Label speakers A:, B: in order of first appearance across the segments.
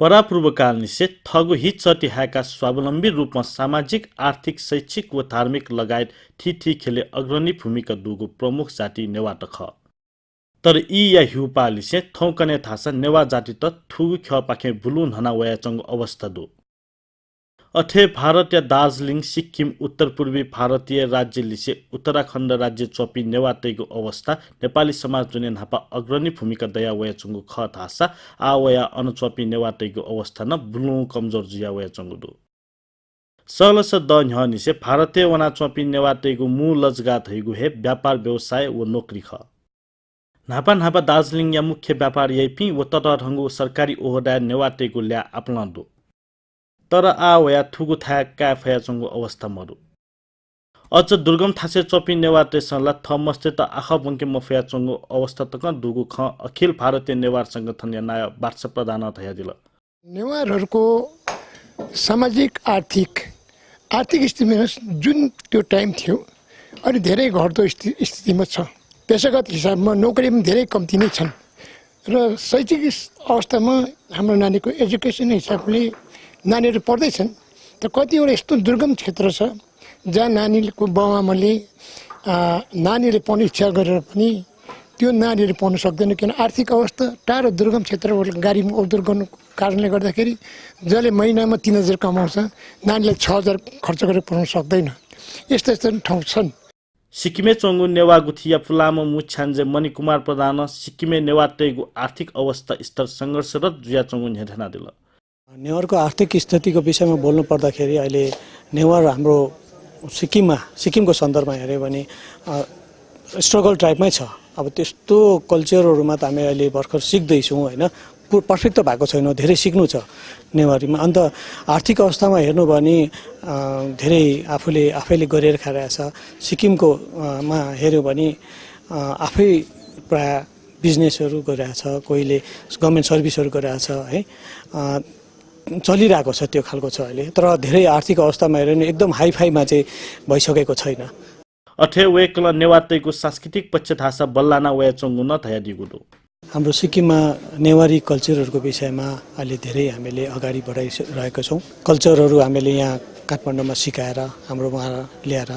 A: परापूर्वकाल निसे थगु हित चटिहाका स्वावलम्बी रूपमा सामाजिक आर्थिक शैक्षिक व धार्मिक लगायत ठिठी खेले अग्रणी भूमिका दुगु प्रमुख जाति नेवाट ख तर यी या हिउपालिसे थौकने थासा नेवा जाति त ठुगु ख्यपाखे बुलुन हना वयाचंग अवस्था दु अथे भारतीय दार्जिलिङ सिक्किम उत्तर पूर्वी भारतीय राज्य लिसे उत्तराखण्ड राज्य चोपी नेवातैको अवस्था नेपाली समाज जुने नापा अग्रणी भूमिका दया वयाचंगु ख थासा आ वया अनुचोपी नेवातैको अवस्था न बुलु कमजोर जुया वयाचंगु दु सलस द न्हनिसे भारतीय वना चोपी नेवातैको मु लजगा थैगु हे व्यापार व्यवसाय व नोकरी ख नापा नापा दार्जिलिङ या मुख्य व्यापार यपि व तटढंगु सरकारी ओहदा नेवातैको ल्या अपना दु तर आ वया थुगु था काफयाचंगु अवस्था मरु अझ दुर्गम थासे चोपी नेवाते सल्ला थमस्ते त आख बंके मफयाचंगु अवस्था तक दुगु ख अखिल भारतीय नेवार संगठन या नाय वार्ष प्रधान थया दिल
B: नेवारहरुको सामाजिक आर्थिक स्थितिमा जुन त्यो टाइम थियो अनि धेरै घट्दो स्थितिमा छ। पेशागत हिसाबमा नोकरी पनि धेरै कम्ती नै छन् र शैक्षिक अवस्थामा हाम्रो नानीको एजुकेसन हिसाबले नानीहरू पढ्दैछन् त कतिवटा यस्तो दुर्गम क्षेत्र छ जहाँ नानीको बाउआमाले नानीले पढ्ने इच्छा गरेर पनि त्यो नानीहरू पढ्न सक्दैन किन आर्थिक अवस्था टाढो दुर्गम क्षेत्रबाट गाडीमा अवदूर गर्नु कारणले गर्दाखेरि जसले महिनामा 3000 कमाउँछ नानीले 6000 खर्च गरेर पढ्न सक्दैन। यस्तो यस्तो ठाउँ छन्।
A: सिक्किमे चंगु नेवा गुथिया फुलामो मुछान्जे मणिकुमार प्रधान सिक्किमे नेवातेगु आर्थिक अवस्था स्तर संघर्षरत जुया चंगु हेठना दिल
C: नेवारको आर्थिक स्थितिको विषयमा बोल्नु पर्दाखेरि अहिले नेवार हाम्रो सिक्किमको सन्दर्भमा हेर्यो भने स्ट्रगल टाइपमै छ। अब त्यस्तो कल्चरहरुमा त हामी अहिले भर्खर सिक्दैछौँ हैन, पर्फेक्ट त भएको छैन, धेरै सिक्नु छ नेवारीमा। अन्त आर्थिक अवस्थामा हेर्नु भने धेरै आफैले गरेर खाइरहेछ। सिक्किमको मा हेर्यो भने आफै प्राय बिजनेसहरु गरिरहेछ, कोहीले गभर्नमेन्ट सर्भिसहरु गरिरहेछ है, चलिरहेको छ त्यो खालको छ अहिले। तर धेरै आर्थिक अवस्थामा हेर्यो भने एकदम हाई फाईमा चाहिँ भइसकेको छैन।
A: अथे वेकल नेवातैको सांस्कृतिक पक्ष थासा बल्लाना वया चंगु न थया दिगुदो
C: हाम्रो सिक्किममा नेवारी कल्चरहरुको विषयमा अहिले धेरै हामीले अगाडि बढाइरहेका छौं। कल्चरहरु हामीले यहाँ काठमाडौँमा सिकाएर हाम्रोमा ल्याएर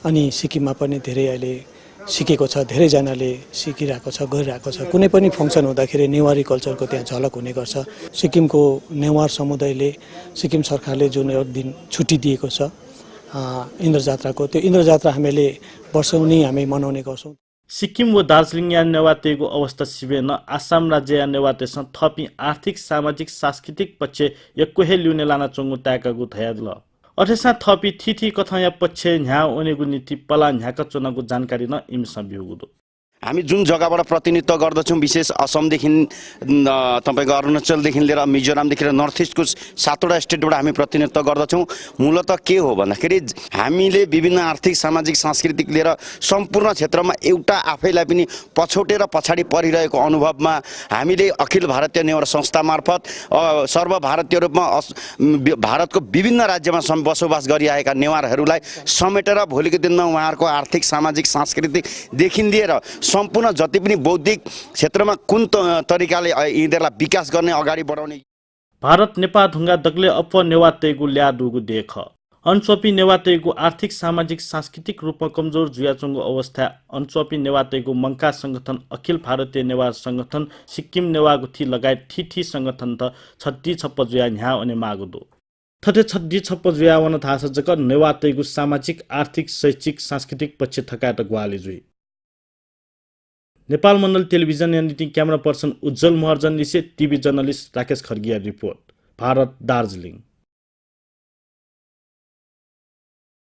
C: अनि सिक्किममा पनि धेरै अहिले सिकेको छ, धेरै जनाले सिकिरहेको छ, गरिरहेको छ। कुनै पनि फंक्सन हुँदाखेरि नेवारी कल्चरको त्यहाँ झलक हुने गर्छ। सिक्किमको नेवार समुदायले सिक्किम सरकारले जुन एक दिन छुट्टी दिएको छ इन्द्र जात्राको, त्यो इन्द्र जात्रा हामीले वर्षौनी हामी मनाउने गर्छौं।
A: सिक्किम व दार्जिलिङ या नेवातेको अवस्था सिबेन आसाम राज्य या नेवातेसँग थपी आर्थिक सामाजिक सांस्कृतिक पक्ष यक्कोहे ल्युने लाना चंगु ताकागु थयादल अठेसा थपी थिथि कथा या पक्ष न्या ओनेगु नीति पला न्याका चुनावको जानकारी न इमसा बिउगुदो
D: हामी जुन जग्गाबाट प्रतिनिधित्व गर्दछौं, विशेष असमदेखि तपाईको अरुणाचलदेखि लिएर मिजोरामदेखि लिएर नर्थ इस्टको 7वटा स्टेटबाट हामी प्रतिनिधित्व गर्दछौं। मूलतः के हो भन्दाखेरि हामीले विभिन्न आर्थिक सामाजिक सांस्कृतिक लिएर सम्पूर्ण क्षेत्रमा एउटा आफैलाई पनि पछौटेर पछाडी परिरहेको अनुभवमा हामीले अखिल भारतीय नेवार संस्था मार्फत सर्वभारतीय रूपमा भारतको विभिन्न राज्यमा बसोबास गरिरहेका नेवारहरूलाई समेटेर भोलिको दिनमा उहाँहरूको आर्थिक सामाजिक सांस्कृतिक देखि लिएर सम्पूर्ण जति पनि बौद्धिक क्षेत्रमा कुन तरिकाले यिनीहरूलाई विकास गर्ने अगाडि बढाउने
A: भारत नेपाल ढुङ्गा दग्ले अप नेवातेगु ल्यादुगु देख अनचोपी नेवातेगु आर्थिक सामाजिक सांस्कृतिक रूपमा कमजोर जुयाचंगु अवस्था अनचोपी नेवातेगु मंका संगठन अखिल भारतीय नेवार संगठन सिक्किम नेवागु थी लगायत ठिठी संगठन त छड्डी छप्प जुया न्या अनि मागुदो थटे छड्डी छप्प जुया वन थास जक नेवातेगु सामाजिक आर्थिक शैक्षिक सांस्कृतिक पक्ष थकाट ग्वाली जुई Nepal Mandal television NDT camera person Ujjwal Maharjan निसे TV journalist Rakesh Khargiya report Bharat Darjeeling.